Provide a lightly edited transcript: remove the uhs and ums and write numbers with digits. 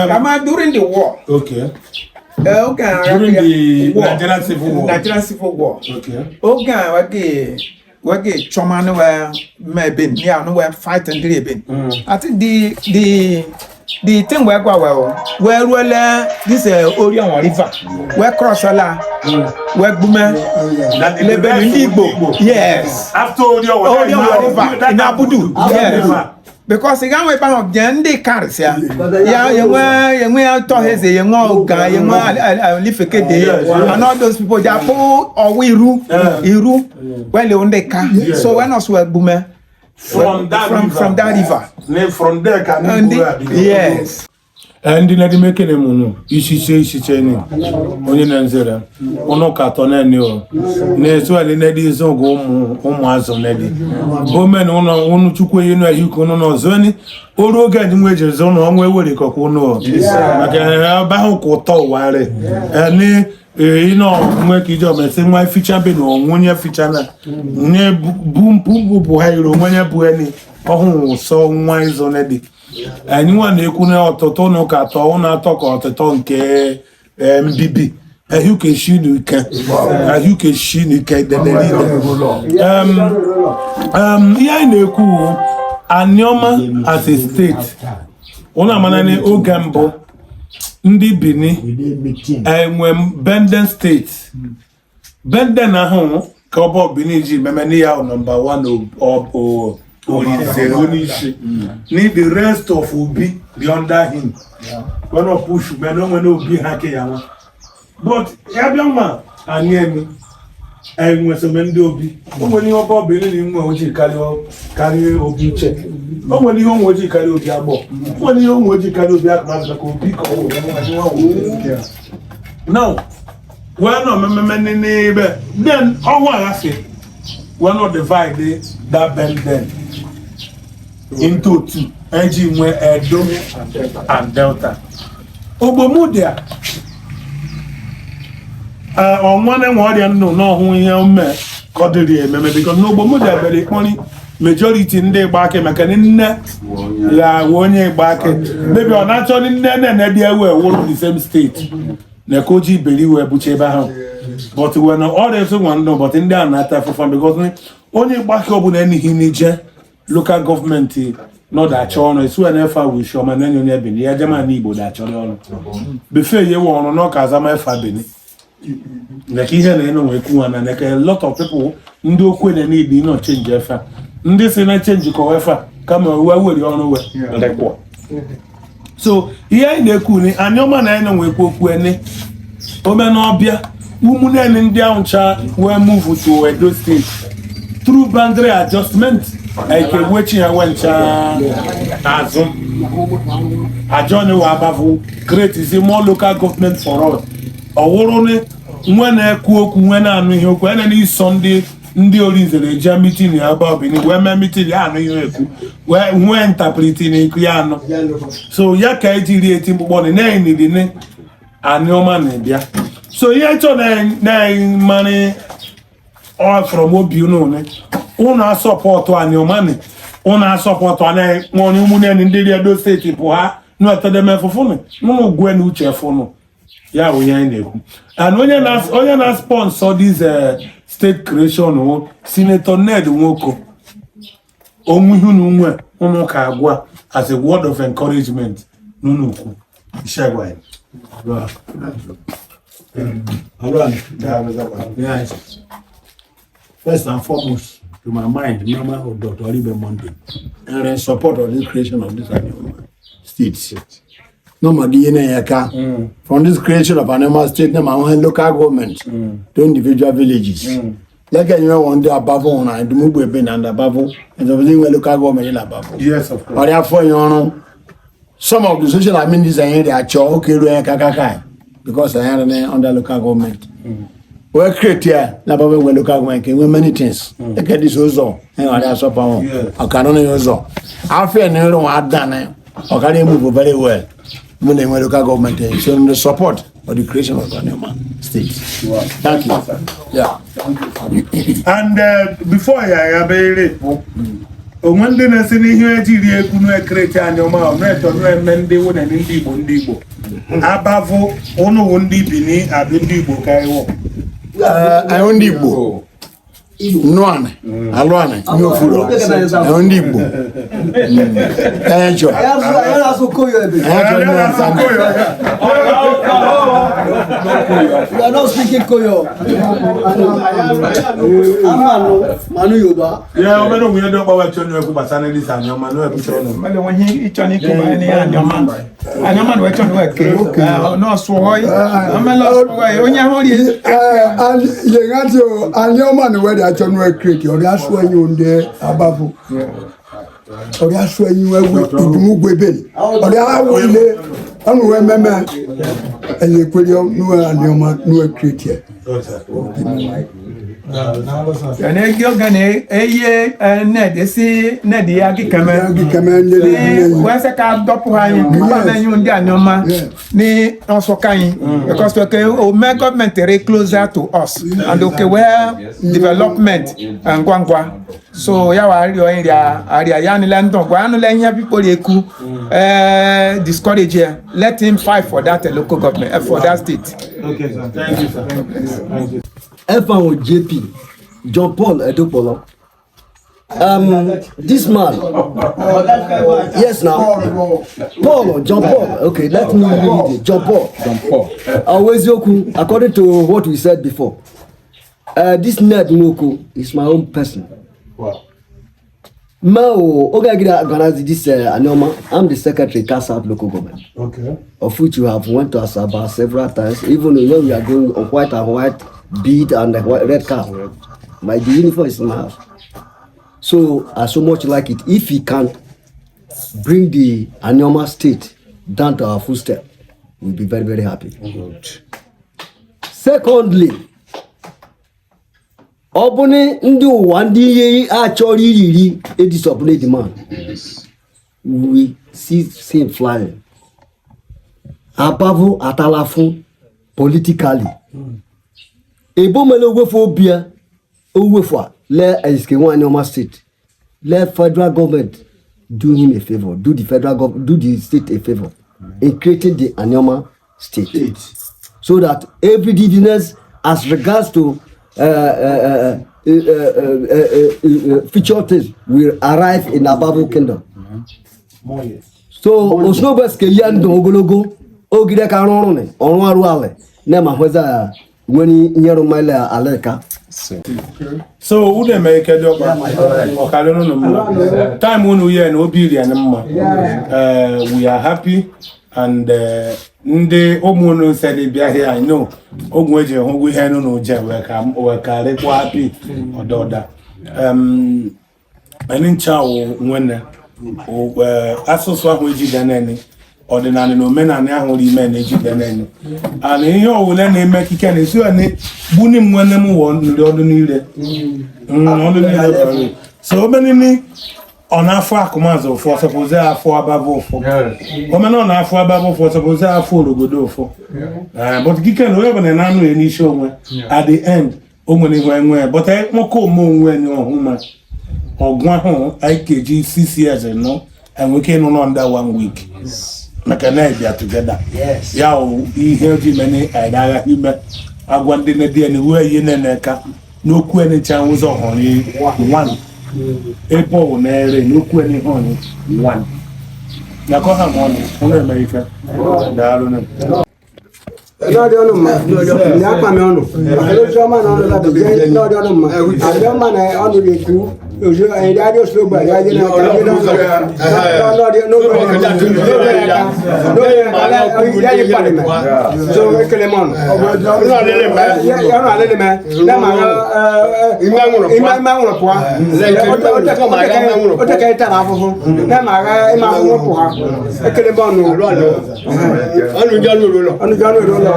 Kama during the war. Oge a During the war. Nigerian Civil War. Nigerian Civil War. Oge a wege chọma ni wee mee bin ya ni wee fight ndị bin. I think the thing wee gwa wee ruole this Orhionmwon River wee cross la wee gbume lebe ndị Igbo. Yes. After Orhionmwon. Orhionmwon River in Abudu. Yes. Because ị ga-enwe ebe ahụ jee ndị karịsịa ya enwe ya tọheze, ya enwe ọga, ya enwe Olifekede and all those people ja pụ ọwa iru iru wele ndị ka so when us wee gbume From that from river. From that river. From there ka ndị ndị Igbo a bido. Yes. Ndị na-edimekene mụnụ ishiche ishiche ni onye na-nzere ụnụ ka atọ na-ene o na-etu ali na-edi zọgụ ụmụ ụmụazụ na-edi omen ụnụ ụnụ chukwu enyi na ehike ụnụ n'ọzọ ni oru oge anyị nwe jiri ụnụ ọnwa ewere kọkwa ụnụ o maka ebe ahụ ka ụtọ ụwa rị ni ịnọ nwe ka ije ọmesi nwa ficha be na onwunye ficha na nye bụ mpụ bụ ha iro onwenye bụ eni ọhụụ sọ nwa ịzụ na-edi anyị nwa na-ekwu na ọtụtụ ụnụ ka atọ ụnụ atọ ka ọtụtụ nke mbibi ehukeshi n'ike ehukeshi n'ike dedelide. Ihe anyị na-ekwu wụ, Anioma as a state, ụnụ amana na oge mbụ ndị Benin enwe Bendel State. Bendel ahụ ka ọ bụ Benin ji meme n'ihe ahụ number one Orinzere onyeisi ni the rest of Obi dị under him when ọ push men onwe na obi ha ke ya nwa, but ya bịa nwa anyị emi enwesome ndị obi o nwere ihe ọba Benin na nwe ojii karịa obi uche, o nwere ihe onwe ojii karịa obi agbọ, o nwere ihe onwe ojii karịa obi akụmazụ maka obi ka ọ wụ nwa nwa. Now wee nọ mmemme n'ebe then ọnwa aghasị wee nọ divide that Bendel into two, eji nwee Edo and Delta. Ogbomudia ọnwa na enwe ọrịa nnụ n'ọhụ ihe mme ka ọ dịrị ememe because n'Ogbomudia bịara ịkpọrị majority ndị Igbo akị maka na nne ya wụ onye Igbo akị, maybe ọ na-achọ nne na-ene dị ewu ewuru the same state na ka oji iberi wee buche ebe ahụ, but when ọrịa so nwa ndụ, but ndị a na-ata afụfa because onye Igbo akị ọbụla enighi n'ije local government nọ da-achọ ọrụ esi wee na-efe awụ isi ọma na enye onye Benin ya jema na Igbo da-achọrọ ọrụ befe yewe ọrụ n'ọka azama efe Benin like ihe na eno nwee kwuwa na like a lot of people ndị okwu na need nọ change efe ndị si na change kọ efe kama wee were ọrụ wee rekwọ. So ihe anyị na-ekwu ni Anioma na anyị nwee ekwu okwu ene omenọbịa ụmụnne ndị ahụ ncha wee move to Edo State through boundary adjustment eke wechi ha wee ncha azụ ajọni wa abavu create is more local government for us. Ọwụrụ ni nwe na-ekwu okwu nwe na-anụ ihe okwu ene n'iso ndị Orinzere eje meeting ya ebe Benin wee mee meeting ya anụ ihe ekwu wee nwee interpreting ekwu ya anụ. So ya ka eji rie eti mkpụkpọ na na-enidi Anioma na-ebịa. So ihe chọ na mmanị all from obi unu ne unu asọpọtụ Anioma ni unu asọpọtụ anaghị onye ụmụnne ndị ri Edo State bụ ha nụetedeme fụfụnụ nụnụ gwe na uche fụnụ ya bụ ihe anyị na-ekwu. And onye na sponsor this state creation wụ Senator Ned Nwoko. Onwe ihe unu nwe unu ka agwa as a word of encouragement n'unu kwu ishegwa ya. Yes. First and foremost, to my mind, Mama of Dr. Oribe Monday, and in support of this creation of this Anioma state. Normally, in Eka, from this creation of Anioma State, no matter local government to individual villages. Like you know, one day above one and the Mugwe bin and above, and the local government in above. Yes, of course. Or therefore, you know, some of the social amenities are in there, okay, because they are under local government. We create here na baba we local government we many things. Like this ụzọ e nwere asọpa wọn. Ọkara na ụzọ. Afọ na ịrụ ada na ọkara move very well. Mo na enwe local government eh, so the support for the creation of Anioma State. Wow. Thank you. Yeah. And before ya ya be rape, Onwe ndị na-esi n'ihe ejiri ekwu na-ekreti Anioma ọ na-eme ndị wụna ndị Igbo ndị Igbo abavụ ụnụwụ ndị Bini abụ ndị Igbo ka ịwụ. Anyị ndị Igbo nụanị alụanị nye ofuru anyị ndị Igbo anyị chọrọ anyị chọrọ ndị nsọ. We are not speaking Koyo. Amanu, Manu Yoruba. Ya omere onwe ndị ọgbawa chọ na-ekwu gbasara ndị Anioma na-ekwucha ọnụ. Mmadụ enwe ihe ịchọ n'ikwu banyere ihe Anioma. Anioma na wechọ na weke nọọsụ ọyị. Omela ọsụ ọyị onye ahụ rie. Yengati o Anioma ni wẹ́rẹ́ atsọ nu ekireti ọ̀rẹ́ aṣọ ẹ̀yìn òǹdẹ abafo ọ̀rẹ́ aṣọ ẹ̀yìn wẹ́wẹ́ ìdùnnúgbò ebèlè ọ̀rẹ́ awọ ilé ọ̀nù wẹ́ mẹ́mẹ́ ẹ̀yìn ekele nu Anioma nu ekireti ẹ̀. Yana egi oge na eye ned esi ned ya gị keme. Gị keme nyere Ni wee sị ka dọpụ ha anyị kpa na enyu ndị Anioma ni ọsọ anyị because okay ome gọọmenti re closer to us and okay wee development ngwa ngwa so ya wa arịọ nrịa arịa ya nile ndụ gwa anụla ihe people ekwu discourage ya. Let him fight for that local government, for that state. Okay, sir. Thank you, sir. Thank you. F1 JP, John Paul Edopolo. This man, yes now, Paul, John Paul. Okay, let me read it. John Paul. John Paul. Aweziokwu, according to what we said before, this Ned Nwoko is my own person. Wow. Mao, Ogagira organized this Anioma. I'm the secretary, Ika South Local Government, of which you have went to Asaba several times, even when we are going on white and white bead and the white, red cap. My the uniform is in my house. So I so much like it. If he can bring the Anioma state down to our footstep, we'll be very, very happy. Good. Secondly, ọ bụ na ndị ụwa ndị ihe achọrọ iriri edisappoint the man. We see him flying. Abavu atalafu politically. Ebomele owefu obia owefu a le Eske Anioma state. Let federal government do him a favor, do the federal government, do the state a favor in creating the Anioma state, so that every business as regards to future things will arrive in Ababu Kingdom. So osnobes ke ya ndụ ogologo ogide ka arụ ọrụ ni ọrụ arụ ala na ma hweza nwere ihe rụmala aleka. So unu eme ike dị ọkpa ọkarị unu mma time unu ye na obi ri anyị mma. We are happy and ndị ụmụ unu sedi bịa here, I know ogwu eji hụgwu ihe nụ je wee ka wee karịkwa happy ọdọọda anyị ncha wụ nwene asụsụ ahụ ejide nene ọdịnala na omenala ahụ ime na-ejide nene and ihe ọwụle na-eme ekike na-esi ene gbuni m nwanne m wọ nri ọdụ niile ọdụ niile bara. So omenini ọ na-afụ akụmazụ ụfụ ọsọpụzi afụ ababa ụfụ omena ọ na-afụ ababa ụfụ ọsọpụzi afụ orogodo ụfụ. But kike na onye ọbụla na-anụ ya n'isi onwe at the end o nwere ihe enwe but nwoke ome onwe ni ọhụma ọgụ ahụ anyị keji 6 years nọ enwe ike ịnụ nọ under one week maka na ịbịa together ya wụ ihe ji mene anyị agha ime agwa ndị na-edi ya na iwu eyi na-eka n'okwu enecha ụzọ họrọ one ebe ọ na-ere n'okwu ene họrọ one na kọ ha ma ọnụ ụlọ eme ife daalụ nụ. N'ọdị ọnụ mma ní akpami ọnụ ozi ọma na ọnụ láti jẹ n'ọdị ọnụ mma àbí ọma na ọnụ ga-ekwu ozi ẹ̀yìn adé oṣù gbà ẹ̀yìn adé náà ẹ̀yìn n'ọdị n'oge n'oge n'oge ẹ̀yìn pàdé mẹ so ekele m ọnụ ọnụ alele mẹ ne ma ime ime nwụrụ pụọ o teke ịta na afụfụ ne ma ime ahụhụ pụọ ekele m ọnụ Ọnụ jẹ́ ọnụ òru lọ. Ọnụ jẹ́ ọnụ èrò lọ.